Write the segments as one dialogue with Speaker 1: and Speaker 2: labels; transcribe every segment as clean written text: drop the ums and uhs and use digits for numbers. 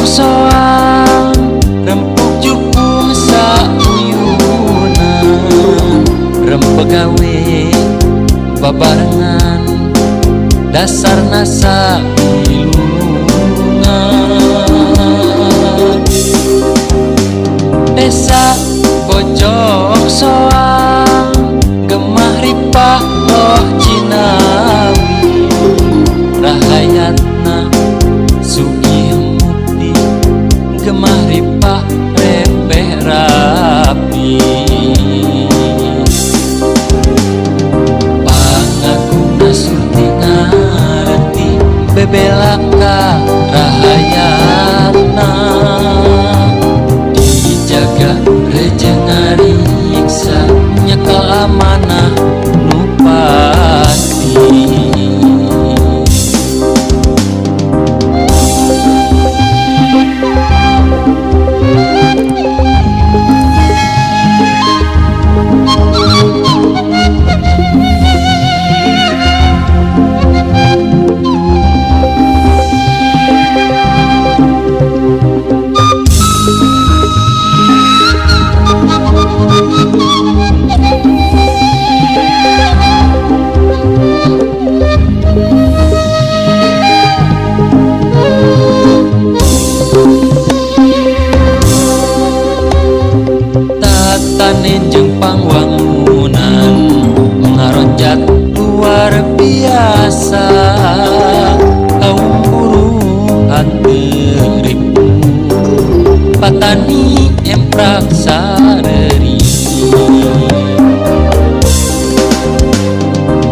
Speaker 1: Bojong Soang rempuk jukung sauyunan rempegawe babarengan dasarna sabilulungan. Desa Bojong Soang gemah ripah loh jinawi rahayatna sugih mukti gemah ripah repeh rapi. Pangagungna surti ngareti bebelaka rahayatna dijaga reje ngariksa nyekel amanah nu pasti. Tatanen jeung pangwangunan ngaronjat luar biasa kaum buruh henteu ripuh patani emprak sareri.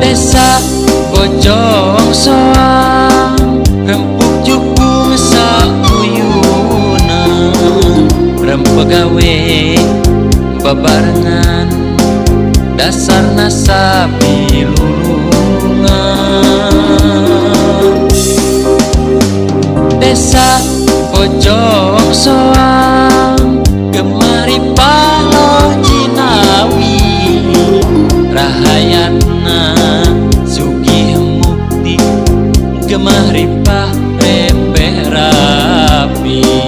Speaker 1: Desa Bojong Soang rempuk jukung sauyunan rempegawe babarengan dasarna sabilulungan. Desa Bojong Soang gemah ripah loh jinawi rahayatna sugih mukti gemah ripah repeh rapi.